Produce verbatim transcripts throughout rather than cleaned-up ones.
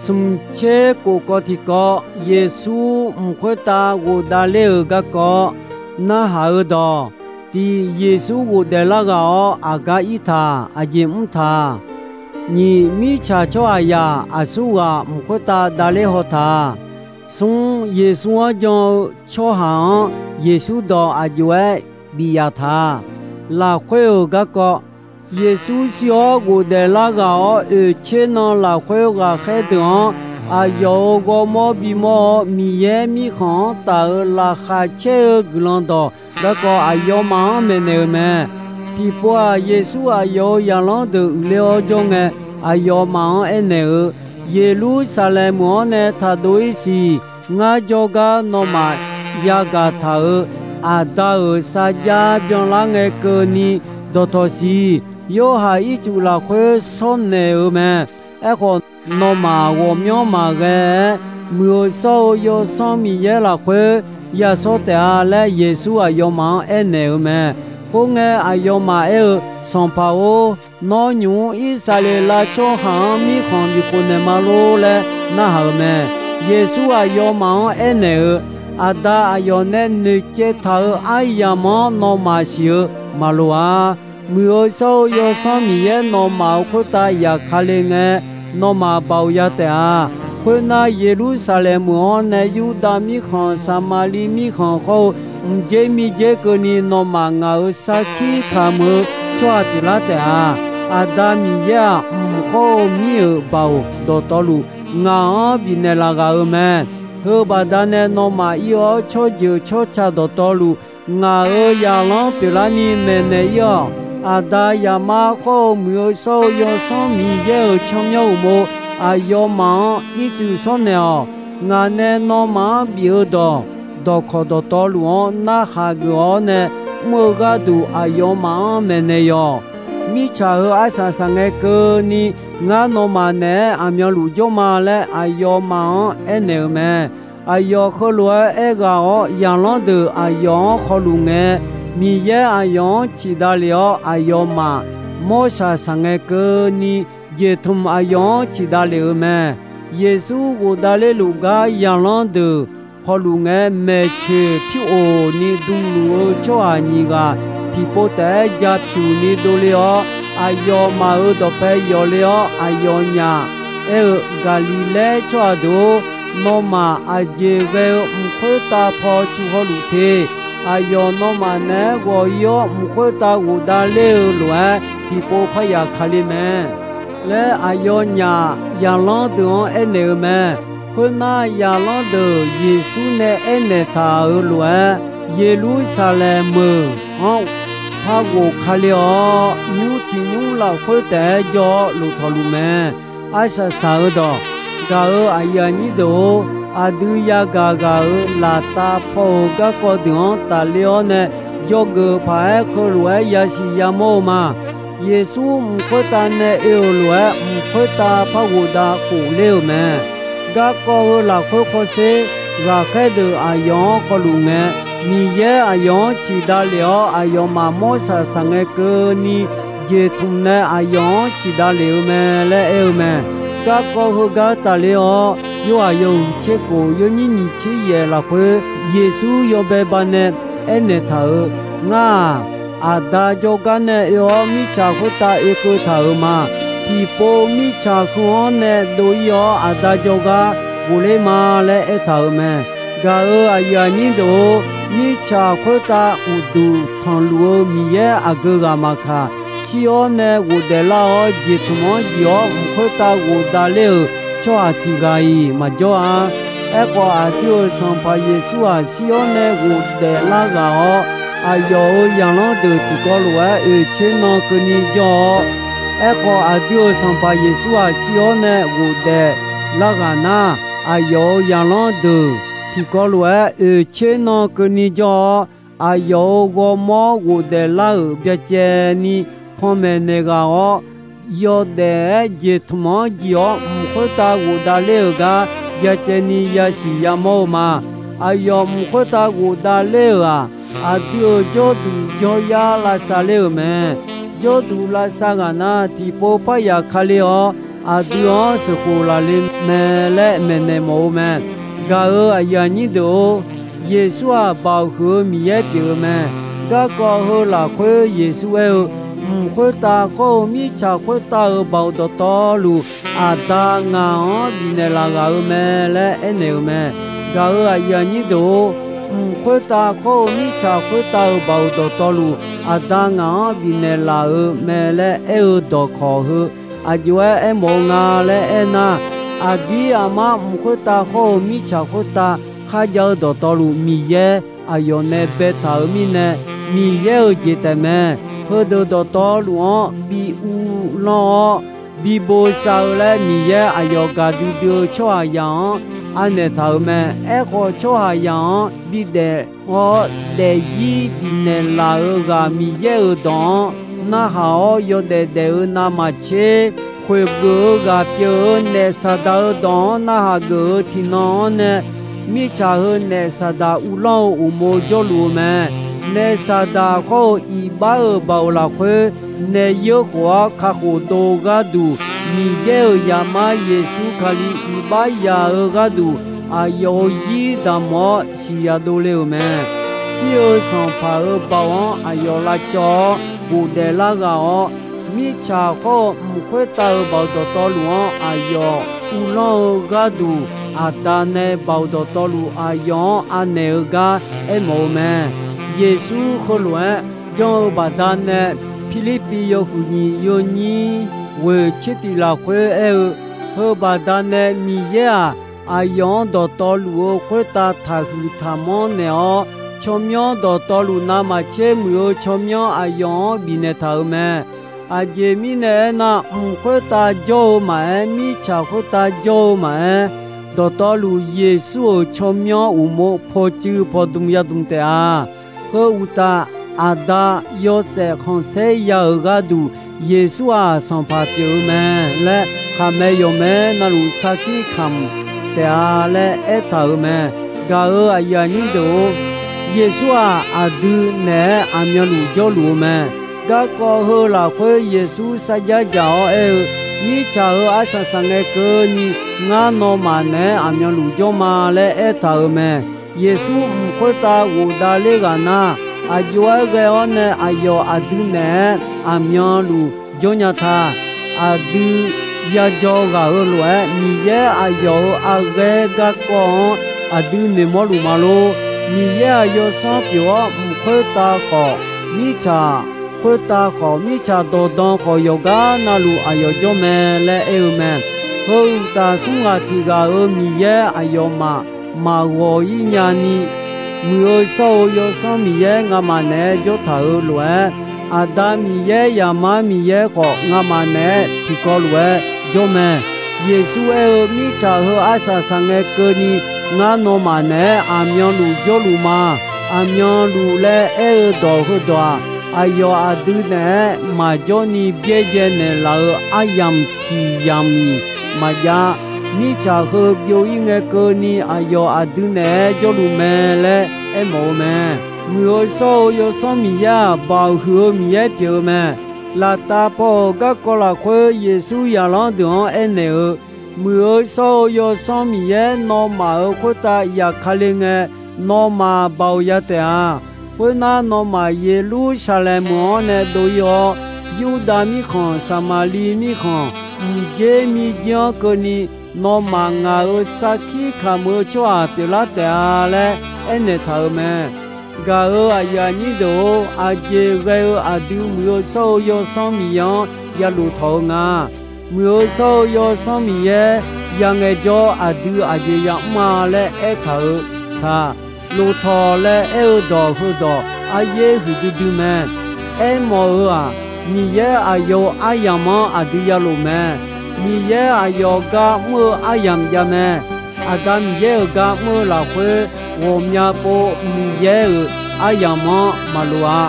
Smq tser kof kawv tiqkawv, Yeqsur mq khoertav ghofdav ler-euq garkawv narhaq-eu dawq. Tiq, Yeqsur ghofdaef lar ghaq-awr aqgar ir taq, aqjeq mr taq. Nyiq, mirtsaq tsawrhaqzaq aqsurghaq mq khoertav davler haw taq. Smr, Yeqsur-anr jan-eu tsawrhaq-anr Yeqsur dawq aq jov-aer bif yaf taq. Lafkhoer-euq garkawv, Yeqsur shir-awr ghofdaef lar ghaq-awr, oeq tser nan lafkhoer ghaqkhaer deuq-anr aqyawf-euq ghawrmawr bimawr-awr, Miqyaer Mirkhanq-anr taf-euq laqkhaq caer-eu guiqlanq dawq garkawv aqyawfmaf-anr maeqnaeq-euq mae. Tiqpov-aq, Yeqsur aqyawf-euq zaqlanr deuq uiqler-awr jawr ngae, aqyawfmaf-anr aernaeq-eu, Yeqlursaqlaeq meuq-anr nae taqdov ir siq. Ngar jawrgar nawmaf yagaq taq-euq Aqda-euq sarjax byanlar ngae keuvni dawqtawq siq. Yorhaq ircuf lafkhoer shawrnaeq-euq mae. Aerkhawf, nawmaf ghawqmyanr maqghae-aer, Muiq-eu shawr-eu Yawsanr Miqyaer lafkhoer yashawr taef-a laer, Yeqsur aqyawfmaf-anr aernaeq-euq mae. Khoerngae, aqyawfmaf aer-eu, Sanqpaq-or, nawr nymq-mr Irsaqleqlav tsawrhaq-anr mirkhanq bifkhof naeqma lor laer narhaq-euq mae. Yeqsur aqyawfmaf-anr aernaeq-eu, Aqda aqyawf nae noeqcaev taq-euq aryamq-anr nawmaf siq-eu maqloq-a. Muiq-eu shawr-eu Yawsanr Miqyaer nawmaf-euq khoertav yaqkale ngae, nawmaf baoq ya taef-a. Khoernar, Yeqlursaqlaeq meuq-anr nae Yurdav mirkhanq, Saqmaqliv mirkhanq khawr-eu mqdzer mirdzer keuvni nawmaf ngaq-euq sarkir kamq-eu tsawrhaq pyeuflar taef-a. Aqda Miqyaer-aq, mq khawr-eu mir-euq baoq dawqtawvluf ngaq-anr bifnaeq laf ghaq-euq mae. Heubaqda nae nawmaf ir-awr, tsawrjeuq tsawrca dawqtawvluf ngaq-euq zaqlanr pyeuflarni maeqnaeq ir-awq. Aqda, Zaqmar khawr-eu Muiq-eu shawr-eu Yawsanr Miqyaer-euq tsawrmyanr uqmov aqyawfmaf-anr ircuf shawrnaeq-awq. Ngaq nae nawmaf-anr bif-eu dawq, dawqkawq dawqtawvluf-anr narhaq geuf-awr nae mr-eu gharduq aqyawfmaf-anr maeqnaeq yawq. Mirtsaq heu arsaq saqngae keuvni ngar nawmaf naeq-aer aqmyanluf jawr ma laer aqyawfmaf-anr aernaeq-euq mae. Aqyawf heulof-aer aerghaq-awr, zaqlanr deuq aqyawf-anr khawluf ngae, Miqyaer aqyawf-anr ciqdav lef-awr, aqyawfmaf mawrsaq saqngae keuvni jeqtmq aqyawf-anr ciqdav lef-euq mae. Yeqsur ghofdav lerluf gar zaqlanr deuq khawluf ngae, maeqtsoeq pyur of ni dmluf-eu tsawrhaq nyiq ghaq tiqpov taef-aer ja pyuq ni dovle-awr, aqyawfmaf-euq dawqpae yawf le-awr, aqyawfnyaf aer-eu, Gaqliqlaer tsawrhaq deuq-or, nawmaf aqjeq ghae-eu mq khoertav paw cu hawluf te. Aqyawf nawmaf naeq-aer ghawq-ir-awr, mq khoertav ghofdav ler-eu lof-aer, tiqpov parya kale mae laer, aqyawfnyaf zaqlanr deuq-anr aernaeq-eu mae. Khoernar, zaqlanr deuq Yeqsur nae aernaeq taq-euq lof-aer, Yeqlursaqlaeq meuq-anr par ghof kale-awr, nymr tiq nymr lafkhoer taef-aer jawr-awr lof tawqluf mae. Arsaq saq-eu dawq, gaq-euq aqyuif aqnyir deuq-or, aqdui yagaq ghaq-euq laftav paw-euq garkawv deuq-anr tafler-awr nae, jawrgeuf paq-aer heulof-aer yasiq yamawr-eu ma. Yeqsur mq khoertav nae oe-euq lof-aer, mq khoertav par ghofdav khof ler-euq mae. Garkawv heu lafkhoer khawrsher ghaqkhaer deuq aqyawf-anr khawluf ngae, Miqyaer aqyawf-anr ciqdav lef-awr, aqyawfmaf mawrsaq saqngae keuvni jeqtmq nae aqyawf-anr ciqdav lef-eu mae laer aer-eu mae. Garkawv heugar tafler-awr, Yorhaq yawhuiq tser kof yawnyir nyiq tser yaef lafkhoer Yeqsur yawbae banae aernaeq taq-euq, Ngar-aq, Aqda jawrgar nae oe-awr mirtsaq khoertav oekeuv taq-euq ma. Tiqpov mirtsaq heu-anr nae dov-ir-awr Aqda jawrgar ghofler ma laer aertaq-euq mae. Gaq-euq aqyuif aqnyir deuq-or, mirtsaq khoertav uqduq tanqluf-eu Miqyaer aqgeu ghaq maqkaq, shir-awr nae ghofdaef lar-awr jeqtmq-anr jif-awr mq khoertav ghofdav ler-euq tsawrhaq tiq ghaq-iq maqjawr-a. Aerkhawf, aqdui-euq Sanqpaq Yeqsur-aq, shir-awr nae ghofdaef lar ghaq-awr, aqyawf-euq zaqlanr deuq tiqkawv lof-aer oeq tser nan keuvni jawr-awr, aerkhawf, aqdui-euq Sanqpaq Yeqsur-aq, shir-awr nae ghofdaef lar ghaq nar, aqyawf-euq zaqlanr deuq tiqkawv lof-aer oeq tser nan keuvni jawr-awr, aqyawf-euq ghawrmawr ghofdaef lar-euq byacaevni panmaeq naeq ghaq-awr, yawdaef-aer jeqtmq-anr jif-awr mq khoertav ghofdav ler-euq gar byacaevni yasiq yamawr-eu ma. Aqyawf mq khoertav ghofdav ler-euq-aq, aqdui-euq jawrduq jawryar lavsav ler-euq mae. Jawrduq lavsav ghaq nar, tiqpov parya kale-awr, aqdui-anr sheuqkhof laf le mae laer maeqnaeq mawf-eu mae. Gaq-euq aqyuif aqnyir deuq-or, Yeqsur-aq, Baoq huiq-eu Miqyaer pyeuf-eu mae. Garkawv heu lafkhoer Yeqsur aer-eu, Mq khoertav khawr-eu mirtsaq khoertav-euq baoq dawqtawvluf, Aqda ngaq-anr bifnaeq laf ghaq-euq mae laer aernaeq-euq mae. Gaq-euq aqyuif aqnyir deuq-or, mq khoertav khawr-eu mirtsaq khoertav-euq baoq dawqtawvluf, Aqda ngaq-anr bifnaeq laf-euq mae laer aer-eu dawqkawq heu, aqjox-aer aermawf-eu nga laer aernar, aqdir aqmar mq khoertav khawr-eu mirtsaq khoertav kharjav-eu dawqtawvluf, Miqyaer aqyawf nae baetaq-euq mirnae, Miqyaer-euq jeq taef mae. Heudeuq dawqtawvluf-anr bi uvlanr-awr, bi bosav-eu laer Miqyaer aqyawf gaqdui dui-eu tsawrhaqzaq-anr anaeq taq-euq mae. Aerkhawf, tsawrhaqzaq-anr bidaef-awr daefzir bifnaeq laf-euq ghaq Miqyaer-euq dawq-anr narhaq-awr, yawdaef daef-eu navmaqtser khoeqgeuf-eu ghaq pyeuf-eu naef Saqdaq-euq dawq-anr narhaq geuf-eu tiqnan-anr nae, mirtsaq heu naef Saqdaq uvlanr-eu uqmov jawrluf-eu mae. Naef Saqdaq khawr-eu iqbax-euq baoq lafkhoer, naef yeur khof-awr kakhof dov-eu gharduq, Miqyaer-euq Zaqmar Yeqsur Kali iqbax yaq-eu gharduq, aqyawf-euq zir damq-awr siqya dovle-euq mae. Shir-eu sanqpaq-euq baoq-anr aqyawf lavcawv-awr ghofdaef lar ghaq-awr, mirtsaq khawr-eu mq khoertav-euq baoq dawqtawvluf-anr aqyawf uvlanr-eu gharduq, Aqda nae baoq dawqtawvluf aqyawf-anr anaeq-eu gar aermawf-eu mae. Yeqsur heulof-aer janr-eu baqdanae, Pirlirpiv yawhuiq nyiq yawnyir ghoeq tser tiq lafkhoer aer-eu, Heu baqdanae Miqyaer-aq, aqyawf-anr dawqtawvluf-eu khoertav taqhuiq taqmanr naeq-awr, tsawrmyanr dawqtawvluf navmaqtser muiq-eu tsawrmyanr aqyawf-anr bifnaeq taq-euq mae. Aqjeq mirnae aernar, mq khoertav jawr-eu maqaer, mirtsaq khoertav jawr-eu maqaer, dawqtawvluf Yeqsur-euq tsawrmyanr uqmov pawcuiv pawdm yadm taef-a. Heu uqtaf, Aqda yawshaef khanqsaer ya-euq gharduq, Yeqsur-aq, sanqpaq pyeuf-eu mae laer, khaqmae yawqmae navluf sarkir kamq taef-a laer aertaq-euq mae. Gaq-euq aqyuif aqnyir deuq-or, Yeqsur-aq, aqdui naeq-aer aqmyanluf jawrluf-eu mae. Garkawv heu lafkhoer Yeqsur sarjax dzaq-awr aer-eu, Mirtsaq heu arsaq saqngae keuvni, ngar nawmaf naeq-aer aqmyanluf jawr ma laer aertaq-euq mae. Yeqsur mq khoertav ghofdav ler ghaq nar, aqjox-aer ghae-awr nae aqyawf aqdui naeq-aer aqmyanluf jawrnya ta. Aqdui yadzaw ghaq-euq lof-aer, Miqyaer aqyawf-euq arghaer garkawv-anr aqdui noeqmawr luf ma lor. Miqyaer-aq, yawsanr pyeuf-awr mq khoertav khawf, mirtsaq khoertav khawf, mirtsaq dawqdan khawf, yawqgar navluf aqyawf jawr mae laer aer-eu mae. Heu uqtaf, smr ghaq tiq ghaq-euq Miqyaer aqyawfmaf maqghawq-ir nyani, muiq-eu shawr-eu Yawsanr Miqyaer ngamaf naeq-aer jawr taq-euq lof-aer, Aqda Miqyaer, Zaqmar Miqyaer khawf, ngamaf naeq-aer tiqkawv lof-aer jawr mae. Yeqsur aer-eu, Mirtsaq heu arsaq saqngae keuvni, ngar nawmaf naeq-aer aqmyanluf jawrluf ma. Aqmyanluf laer aer-eu dawq heudawq-aq, aqyawf aqdui naeq-aer maqjawr ni byaerdzae naeqlaf-euq aryamq tiq yamq-iq maqjav. Mirtsaq heu byov-ir ngae keuvni, aqyawf aqdui naeq-aer jawrluf mae laer aermawf-eu mae. Muiq-eu shawr-eu Yawsanr Miqyaer-aq, Baoq huiq-eu Miqyaer pyeuf-eu mae. Laftav paw-euq garkawv lafkhoer Yeqsur zaqlanr deuq-anr aernaeq-eu, Muiq-eu shawr-eu Yawsanr Miqyaer nawmaf-euq khoertav yaf ka le ngae, nawmaf baoq ya taef-a. Khoernar, nawmaf Yeqlursaqlaeq meuq-anr nae dov-ir-awr, Yurdav mirkhanq, Saqmaqliv mirkhanq, mqdzer mirjir-anr keuvni, nawmaf ngaq-euq sarkir kamq-eu tsawrhaq pyeuflar taef-a laer aernaeq taq-euq mae. Gaq-euq aqyuif aqnyir deuq-or, aqjeq ghae-eu aqdui Muiq-eu shawr-eu Yawsanr Miqyaer-anr yalof tawq-eu nga. Muiq-eu shawr-eu Yawsanr Miqyaer ya ngaejawr, aqdui aqjeq yamr-a laer aertaq-euq taq. Lof tawq laer aer-eu dawq heudawq aryaer huiqdui dui mae. Aermawf-eu-aq, Miqyaer aqyawf-euq aryamq-anr aqdui yalof mae. Miqyaer aqyawf gar mr-eu aryamq jav mae. Aqda Miqyaer-euq gar mr-eu lafkhoer, ghawqmya pov Miqyaer-euq aryamq-anr maqloq-a.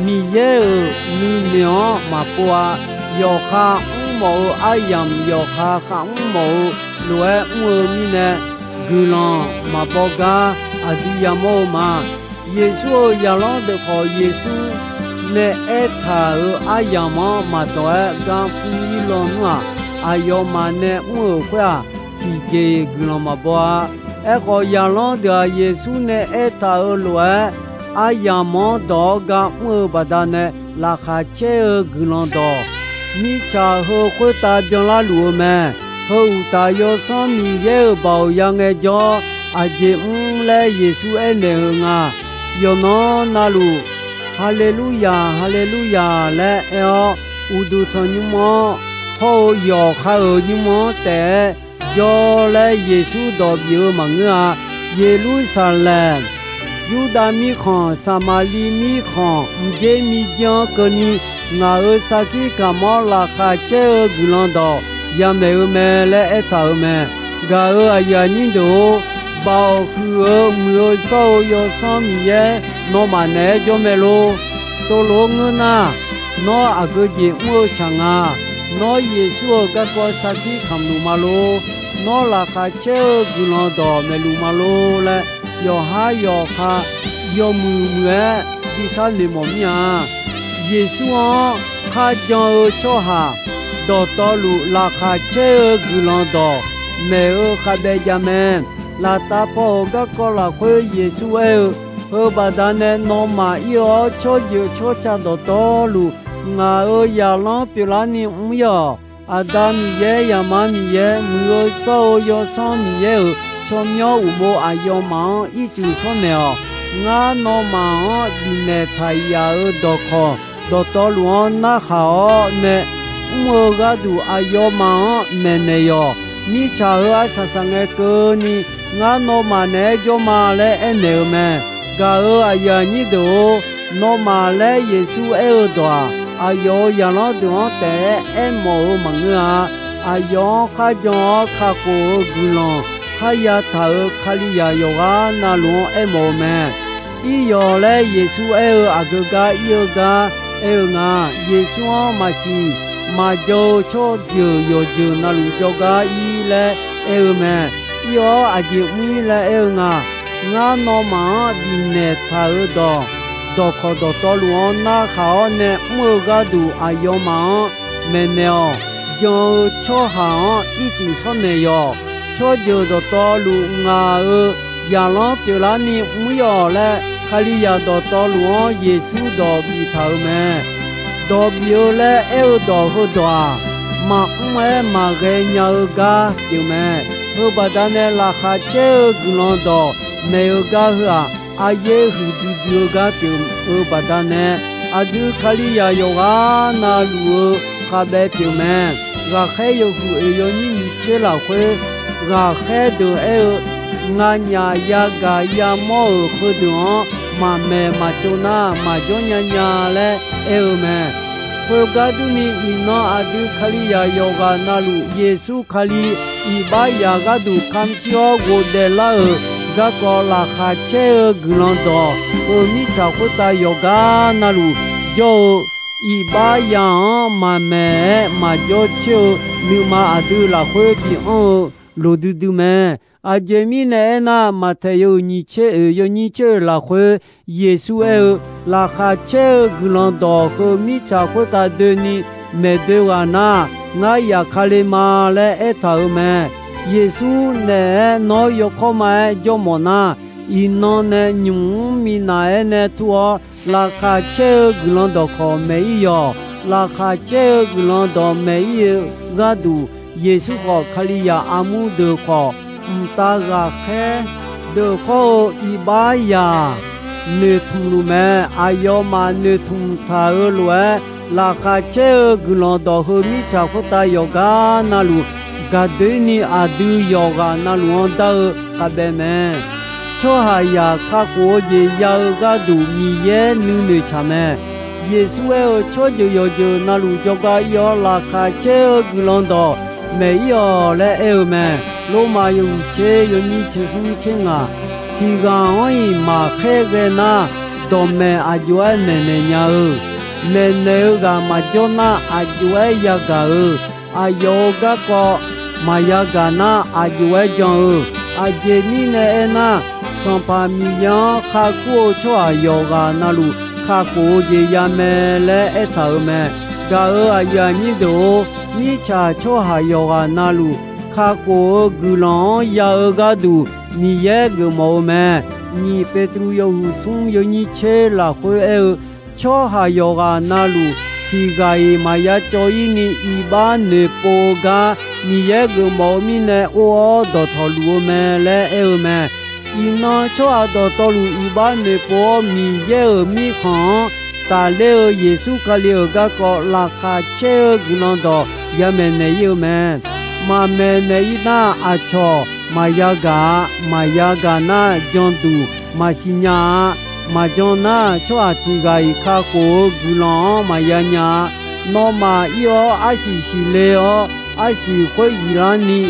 Miqyaer-euq nuinoeq-anr maqpov-a. Yawqha mrmawf-eu aryamq yawqha kharmr mawf-eu lof-aer mr-eu mirnae, guiqlanq maqbaw gar aqdui yamawr-eu ma. Yeqsur-euq zaqlanr deuq khawf, Yeqsur nae aertaq-euq aryamq-anr maqdawq-aer gar mr-ir lawnmr-aq, aqyawfmaf nae mr-euq khoer-aq, tiqjeq-iq guiqlanq maqbaw-a. Aerkhawf, zaqlanr deuq-aq, Yeqsur nae aertaq-euq lof-aer, aryamq-anr dawq-awr gar mr-eu baqdanae, laqkhaq caer-eu guiqlanq dawq mirtsaq heu khoertav byanlar luf-eu mae. Heu uqtaf, Yawsanr Miqyaer-euq baoq ya ngaejawr, aqjeq mr laer Yeqsur aernaeq-eu nga. Yawqnan navluf, Haleluya, Haleluya laer aer-awr, uqduq tanqnymr-anr hawr-eu yawq kha-euq nymr-anr taef-aer jawr laer Yeqsur dawq bif-eu maqngeur-a. Yeqlursaqlaeq, Yurdav mirkhanq, Saqmaqliv mirkhanq, mqdzer mirjir-anr keuvni ngaq-euq sarkir kamq-awr laqkhaq caer-eu guiqlanq dawq yamaeq-eu mae laer aertaq-euq mae. Gaq-euq aqyuif aqnyir deuq-or, Baoq huiq-eu muiq-eu shawr-eu Yawsanr Miqyaer nawmaf naeq-aer jawr mae lor. Tov lof-aer ngeur nar, nawr aqgeu jeq mr-eu tsaq nga. Nawr Yeqsur-euq garkawv sarkir kamq luf ma lor. Nawr laqkhaq caer-eu guiqlanq dawq maeqluf ma lor laer, yawqhar yawqkhav yawmuiq muiq-aer bi sharnoeq mawf mir-a. Yeqsur-anr kharjan-eu tsawrhaq dawqtawvluf laqkhaq caer-eu guiqlanq dawq maeq-eu khavbaev jav mae. Laftav paw-euq garkawv lafkhoer Yeqsur aer-eu, Heu baqdanae nawmaf ir-awr tsawrjeuq tsawrca dawqtawvluf ngaq-euq zaqlanr pyeuflarni mr ir-awq. Aqda Miqyaer, Zaqmar Miqyaer, muiq-eu shawr-eu Yawsanr Miqyaer-euq tsawrmyanr uqmov aqyawfmaf-anr ircuf shawrnaeq-awq. Ngar nawmaf-anr bifnaeq taq yaf-euq dawqkawq dawqtawvluf-anr narkhaq-awr nae mr-eu gharduq aqyawfmaf-anr maeqnaeq yawq. Mirtsaq heu arsaq saqngae keuvni ngar nawmaf naeq-aer jawr ma laer aernaeq-eu mae. Gaq-euq aqyuif aqnyir deuq-or, nawmaf laer Yeqsur aer-eu dawq-aq, aqyawf-euq zaqlanr deuq-anr taef-aer aermawf-eu maqngeur-a. Aqyawf-anr kharjan-awr kakhof-eu guiqlanq kharya taq-euq Kalizaq yawqghaq navluf-anr aermawf-eu mae. Ir yawq laer Yeqsur aer-eu aqgeu gar ir-eu gar aer-eu nga. Yeqsur-anr maqsiq maqjan-eu tsawrjeuq yawqjeuq navluf jawrgar ir laer aer-eu mae. Ir-awr aqjeq mr-ir laer aer-eu nga. Ngar nawmaf-anr bifnaeq taq-euq dawq, dawqkawq dawqtawvluf-anr narkhaq-awr nae mr-eu gharduq aqyawfmaf-anr maeqnaeq-awq. Jan-eu tsawrhaq-anr ircuf shawrnaeq yawq. Tsawrjeuq dawqtawvluf ngaq-euq zaqlanr pyeuflarni mr ir-awq laer, Kalizaq dawqtawvluf-anr Yeqsur dawq biftaq-euq mae. Dawq bif-eu laer aer-eu dawq heudawq-aq, maqmr-aer maqghae nya-eu gar pyeuf mae. Heu baqdanae laqkhaq caer-eu guiqlanq dawq maeq-eu gar heu-aq, aryaer huiqdui dui-eu gar pyeuf-eu baqdanae, aqdui Kalizaq yawqghaq navluf-eu khavbaev pyeuf mae. Ghaqkhaer yawhuiq oeq yawnyir nyiq tser lafkhoer, ghaqkhaer deuq aer-eu, nganyaf yagaq yamawr-euq heudeuq-anr maqmaeq maqtsov nar, maqjawr nya nya laer aer-eu mae. Khoergar durni, iqnan aqdui Kalizaq yawqghaq navluf Yeqsur Kali iqbax yaq gharduq kamq shir-awr ghofdaef lar-euq garkawv laqkhaq caer-eu guiqlanq dawq heu mirtsaq khoertav yawqgar navluf jawr-eu iqbax yaq-anr maqmaeq-aer maqjawr coer-eu nuima aqdui lafkhoer bi anr-eu loqdui dui mae. Aqjeq mirnae aernar, Maqtaeq yawhuiq nyiq tser oeq yawnyir tser oeq lafkhoer Yeqsur aer-eu, laqkhaq caer-eu guiqlanq dawq heu mirtsaq khoertav doeni maeqdoe ghaq nar, ngar yaf ka le ma laer aertaq-euq mae. Yeqsur naeq-aer nawr yawkawr ma-aer jawr mawf nar, iqnan nae nymq mr minav-aer nae tur-awr, laqkhaq caer-eu guiqlanq dawqkawq maeq ir yawq. Laqkhaq caer-eu guiqlanq dawq maeq ir-eu gharduq, Yeqsur khawf, Kalizaq armur deuq khawf, mqtav ghaqkhaer deuq hawr-eu iqbax yaq noeqtmq luf mae. Aqyawfmaf noeqtmq taq-euq lof-aer, laqkhaq caer-eu guiqlanq dawq heu mirtsaq khoertav yawqgar navluf gaqdoer ni aqdui yawqghaq navluf-anr dar-eu khavbaev mae. Tsawrhaqzaq kakhof-eu jeq ya-eu gharduq Miqyaer nuinoeq tsaq mae. Yeqsur aer-eu, tsawrjeuq yawqjeuq navluf jawrgar ir-awr laqkhaq caer-eu guiqlanq dawq maeq ir-awq laer aer-eu mae. Lormav yawhuiq tser yawnyir tser smr tser ngaq, tiq ghaq-anr-iq maqkhaer ghae nar, dawqmaeq aq jov-aer maeqnaeq nya-eu, maeqnaeq-eu ghaq maqjawr nar, aq jov-aer yagaq-eu, aqyawf-euq garkawv maqya gaq nar, aq jov-aer jan-eu. Aqjeq mirnae aernar, Sanqpaq Miqyaer-anr kharkur-eu tsawrhaq yawqghaq navluf kakhof-eu jeq ya mae laer aertaq-euq mae. Gaq-euq aqyuif aqnyir deuq-or, mirtsaq tsawrhaq yawqghaq navluf kakhof-eu guiqlanq-anr ya-eu gharduq Miqyaer geufmawf-eu mae. Nyiq Beqtuvluv yawhuiq smr yawnyir tser lafkhoer aer-eu, tsawrhaq yawqghaq navluf tiq ghaq-iq maqya cawv-ir ni iqbax noeqpov-eu gar Miqyaer geufmawf-eu mirnae or-awr dawqtawq luf-eu mae laer aer-eu mae. Iqnan tsawrhaq dawqtawvluf iqbax noeqpov-awr Miqyaer-euq mirkhanq-anr tafler-eu Yeqsur Kali-euq garkawv laqkhaq caer-eu guiqlanq dawq yamaeq naeq-ir-eu mae. Maqmaeq naeq-ir nar, aqcawq maqya gaq-a. Maqya gaq nar, janduq maqsiq nya-a. Maqjan nar, tsawrhaq tiq ghaq-iq kakhof-eu guiqlanq-anr maqya nya-a. Nawmaf ir-awr arsiq siqle-awr, arsiq khoer ziflarni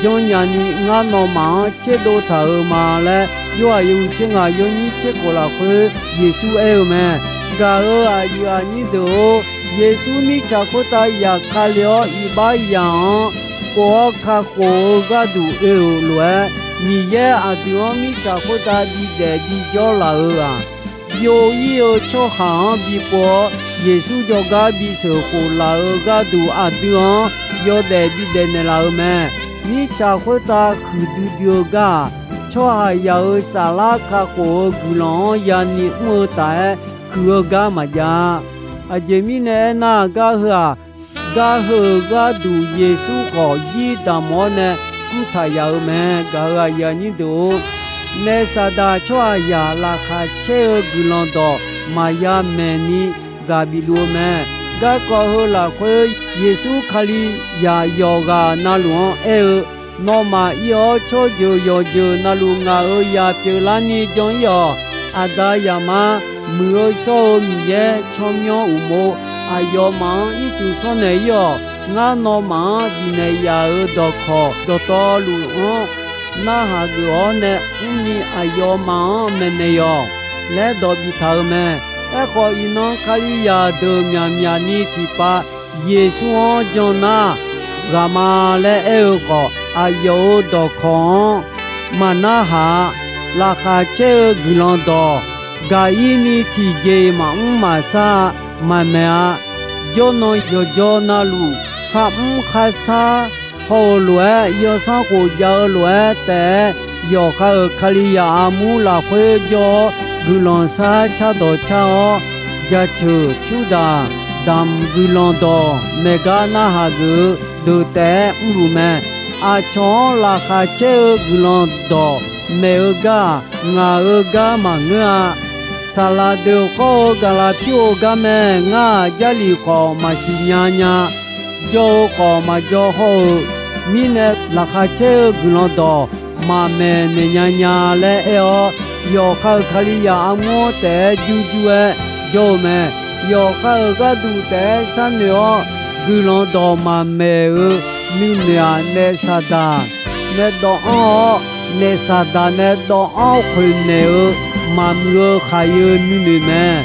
janrnya ni, ngar nawmaf-anr tserdov taq-euq ma laer, Yorhaq yawhuiq tser ngaq yawnyir tser khof lafkhoer Yeqsur aer-eu mae. Gaq-euq aqyuif aqnyir deuq-or, Yeqsur mirtsaq khoertav yaf kale-awr iqbax yaq-anr pov-awr kakhof-eu gharduq oe-euq lof-aer, Miqyaer aqdui-anr mirtsaq khoertav bidaef bijawr laf-euq-aq, byov-ir-eu tsawrhaq-anr bipov-awr, Yeqsur jawrgar bisheuq khof laf-euq gharduq aqdui-anr yawdaef bidaef naeqlaf-euq mae. Mirtsaq khoertav huiqdui dui-eu gar-aq, tsawrhaqzaq-euq saflar kakhof-eu guiqlanq-anr yani mr-eu taf-aer huiq-eu gar maqjav-a. Aqjeq mirnae aernar, gar heu-aq, gar heu-euq gharduq Yeqsur khawf zir damq-awr nae mrtaq yaf-euq mae. Gaq-euq aqyuif aqnyir deuq-or, naef Saqdaq tsawrhaqzaq laqkhaq caer-eu guiqlanq dawq maqya maeqni ghaq bif luf-eu mae. Garkawv heu lafkhoer Yeqsur Kalizaq yawqghaq navluf-anr aer-eu, nawmaf ir-awr tsawrjeuq yawqjeuq navluf ngaq-euq zaq pyeuflarni jan-ir-awq. Aqda Zaqmar, Muiq-eu shawr-eu Miqyaer, tsawrmyanr uqmov, aqyawfmaf-anr ircuf shawr naeq-ir-awq. Ngar nawmaf-anr bifnaeq yaf-euq dawqkawq dawqtawvluf-anr narhaq geuf-awr nae mrni aqyawfmaf-anr maeqnaeq yawq laer dawq biftaq-euq mae. Aerkhawf, iqnan Kalizaq deuq myaqmyaq ni tiqpav Yeqsur-anr jan nar, ghaq ma laer aer-eu khawf, aqyawf-euq dawqkawq-anr maqnarhaq-a. Laqkhaq caer-eu guiqlanq dawq gaq-ir ni tiqjeq-iq maqmr maqsar-a, maqmaeq-a. Jawrnan yawqjawr navluf kharmr kharsar haw-euq lof-aer, yawsanr khof jav-eu lof-aer taef-aer, yawqha-euq Kalizaq armur lafkhoer jawr-awr, guiqlanq sar cardawq car-awr, jaceuq pyurdaq damq guiqlanq dawq maeq gar narhaq geuf-eu deuq taef-aer mrluf mae. Aqcawq-anr laqkhaq caer-eu guiqlanq dawq maeq-eu gar-aq, ngaq-euq gar maqngeur-a. Saqlaq deuq khawr-eu gaqlaq pyur-eu gar mae. Ngar-aq, Jarlif khawf maqsiq nya nya. Jawr-eu khawf maqjawr hawr-eu mirnae, laqkhaq caer-eu guiqlanq dawq maqmaeq naeq nya nya laer aer-awr, yawqha-euq Kalizaq armur-anr taef-aer jurjur-aer jawr-eu mae. Yawqha-euq gharduq taef-aer sharnoeq-awr, guiqlanq dawq maqmaeq-eu nuinoeq-aq, naef Saqdaq nae dawv-anr-awr, naef Saqdaq nae dawv-anr khoeqnaeq-eu maqmuiq-eu khaq-eu nuinoeq mae.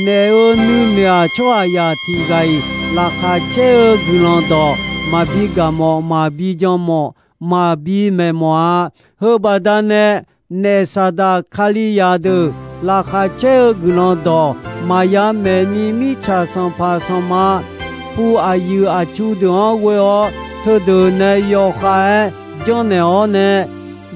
Naef-eu nuinoeq-aq, tsawrhaqzaq tiq ghaq-iq laqkhaq caer-eu guiqlanq dawq maqbi gaq mawf, maqbi jan mawf, maqbi maeq mawf-a. Heubaqda nae, naef Saqdaq Kalizaq deuq laqkhaq caer-eu guiqlanq dawq maqya maeqni, mirtsaq sanqpaq sanqma, pu aqyuif aqtsu deuq-anr ghoe-awr, teudeuq nae yawkhav-aer janrnaeq-awr nae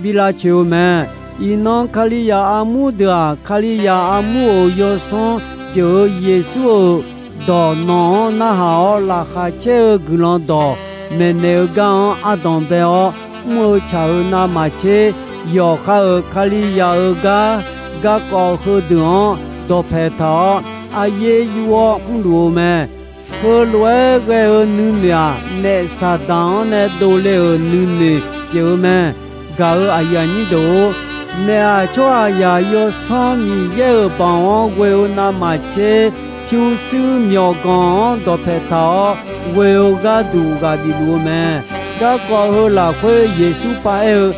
bi lavcoeq-eu mae. Iqnan Kalizaq armur deuq-aq, Kalizaq armur-euq yawsanr pyeuf-eu Yeqsur-euq dawq nawq-anr narhaq-awr, laqkhaq caer-eu guiqlanq dawq maeqnaeq-eu gar-anr ardanq bae-awr mr-eu tsaq-euq navmaqtser, yawqha-euq Kalizaq-euq gar garkawv heudeuq-anr dawqpaeq taq-awr, aryaer yur-awr mrluf-eu mae. Heulof-aer ghae-eu nuinoeq-aq, naef Saqdaq-anr nae dovle-euq nuinoeq pyeuf-eu mae. Gaq-euq aqyuif aqnyir deuq-or, naef-aq, tsawrhaqzaq Yawsanr Miqyaer-euq baoq-anr ghoe-eu navmaqtser, pyurshuir myawqganq-anr dawqpaeq taq-awr ghoe-eu gharduq ghaq bif luf-eu mae. Garkawv heu lafkhoer Yeqsur paraer-eu,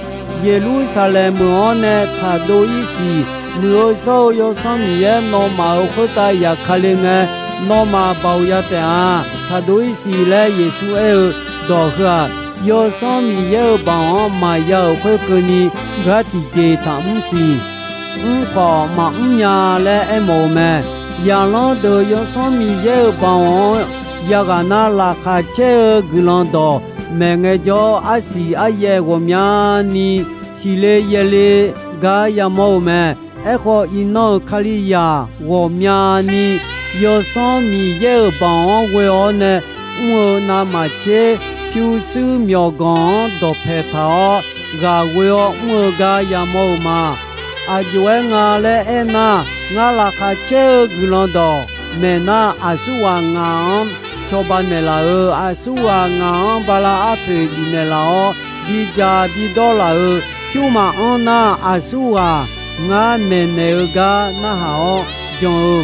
Yeqlursaqlaeq meuq-anr nae taqdov ir siq. Muiq-eu shawr-eu Yawsanr Miqyaer nawmaf-euq khoertav yaf kale ngae, nawmaf baoq ya taef-a. Taqdov ir siq laer Yeqsur aer-eu dawq heu-aq, Yawsanr Miqyaer-euq baoq-anr maqya-euq khoerkeuvni gar tiqjeq taqmr siq. Mr khawf maqmr nya laer aermawf-eu mae. Zaqlanr deuq Yawsanr Miqyaer-euq baoq-anr yaghaq nar laqkhaq caer-eu guiqlanq dawq maeqngae jawr, arsiq aryaev ghawqmyani siqle yaev le gar yamawr-eu mae. Aerkhawf, iqnan-euq Kalizaq ghawqmyani Yawsanr Miqyaer-euq baoq-anr ghoe-awr nae mr-eu navmaqtser pyurshuir myawqganq-anr dawqpaeq taq-awr ghaq ghoe-awr mr-eu gar yamawr-eu ma. Aqjox-aer nga laer aernar, ngar laqkhaq caer-eu guiqlanq dawq maeq nar, aqsurghaq ngaq-anr cawba naeqlaf-euq, aqsurghaq ngaq-anr bala arpoeq bifnaeq laf-awr, bidzaq bidawr laf-euq, pyur maqanr nar, aqsurghaq ngar maeqnaeq-eu gar narhaq-awr jan-eu,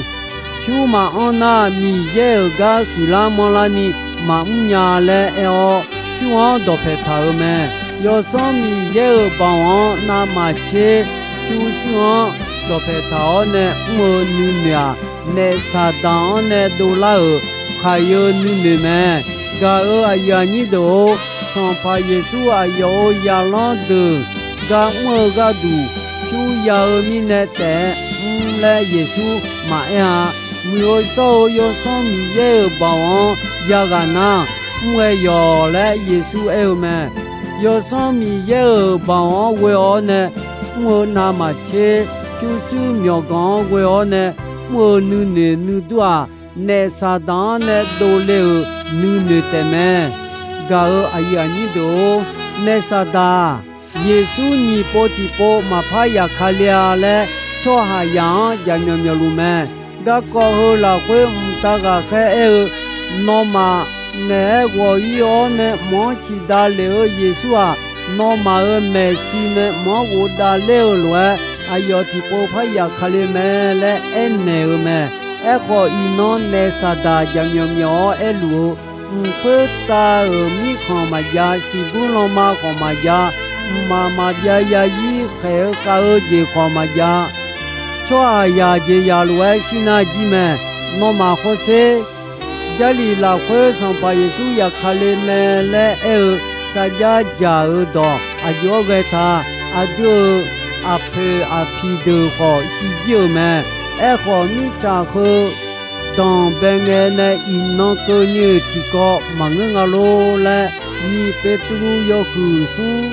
pyur maqanr nar, Miqyaer-euq gar huiqlar manrlarni maqmr nya laer aer-awr, pyur-anr dawqpaeq taq-euq mae. Yawsanr Miqyaer-euq baoq-anr navmaqtser pyurshuir-anr dawqpaeq taq-awr nae mr-eu nuinoeq-aq, naef Saqdaq-anr nae dovlar-euq khaq-eu nuinoeq mae. Gaq-euq aqyuif aqnyir deuq-or, Sanqpaq Yeqsur aqyawf-euq zaqlanr deuq gar mr-eu gharduq pyur ya-eu mirnae taef-aer mr laer Yeqsur maqaer-a. Muiq-eu shawr-eu Yawsanr Miqyaer-euq baoq-anr yaghaq nar, mr ghae yawq laer Yeqsur aer-eu mae. Yawsanr Miqyaer-euq baoq-anr ghoe-awr nae mr-eu navmaqtser pyurshuir myawqganq-anr ghoe-awr nae mr-eu nuinoeq nuidur-aq, naef Saqdaq-anr nae dovle-euq nuinoeq taefmae. Gaq-euq aqyuif aqnyir deuq-or, naef Saqdaq-aq, Yeqsur nyiq pov tiqpov maqpar yaf ka le-a laer tsawrhaqzaq-anr jaqmyawf myawf luf mae. Garkawv heu lafkhoer mqtav ghaqkhaer aer-eu, nawmaf naeq-aer ghawq-ir-awr nae mq-anr ciqdav lef-eu Yeqsur-aq, nawmaf-euq maeqshi nae mq-anr ghofdav ler-eu lof-aer, aqyawf tiqpov parya ka le mae laer aernaeq-eu mae. Aerkhawf, iqnan naef Saqdaq jaqmyawf myawf-awr aerluf-eu, mq khoertav-euq mirkhanq maqjav, siqbur lanma khawf maqjav, mqmaq maqbyav yazir khaeq-eu khav-eu jeq khawf maqjav, tsawrhaqzaq jeqzaq lof-aer shir nar jir mae. Nawmaf hawsher. Jarlif lafkhoer Sanqpaq Yeqsur yaf ka le mae laer aer-eu sarjar dzaq-euq dawq aqjox-anr ghae ta. Aqdui-euq aqpoeq aqpiq deuq khawf shirjir-euq mae. Aerkhawf, mirtsaq heu danqbae ngae nae iqnan keuvni-euq tiqkawv maqngeur nga lor laer, nyiq Beqtuvluv yawhuiq smr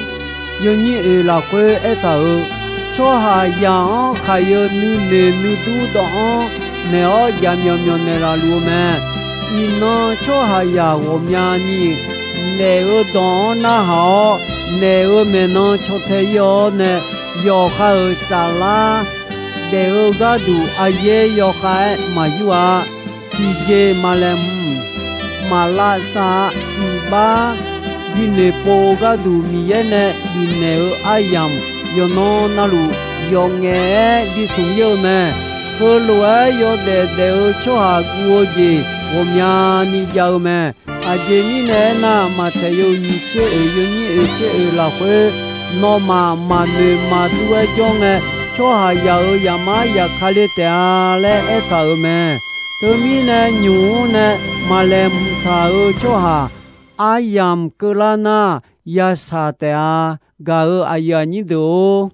yawnyir oeq lafkhoer aertaq-euq, tsawrhaqzaq-anr khaqyeu nuinoeq nuidur dawv-anr naeq-awr jaqmyawf myawf naeqlaf luf-eu mae. Iqnan tsawrhaqzaq ghawqmyani naef-eu dawq-anr narhaq-awr, naef-eu maeqnan caw tae-ir-awr nae, yawqha-euq saflar daef-eu gharduq aqyaer yawkhav-aer maqyur-a. Tiqjeq maqlaeqhmq maqlavsav-a. Iqbax binoeqpov-eu gharduq Miqyaer nae bifnaeq-eu aryamq yawqnan navluf yawqngaef-aer bismq-ir-eu mae. Heulof-aer yawdaef daef-eu tsawrhaq guv-eu jeq ghawqmyani jav-eu mae. Aqjeq mirnae aernar, Maqtaeq yawhuiq nyiq tser oeq yawnyir oeq tser oeq lafkhoer, nawmaf maqnoeq maqdur-aer jawr ngae, tsawrhaqzaq-euq zaqmar yaf ka le taef-a laer aertaq-euq mae. Teumirnae, nymq-mr nae maqlaeqhmq taq-euq tsawrhaq aryamq keuvlar nar, yashaq taef-a. Gaq-euq aqyuif aqnyir deuq-or,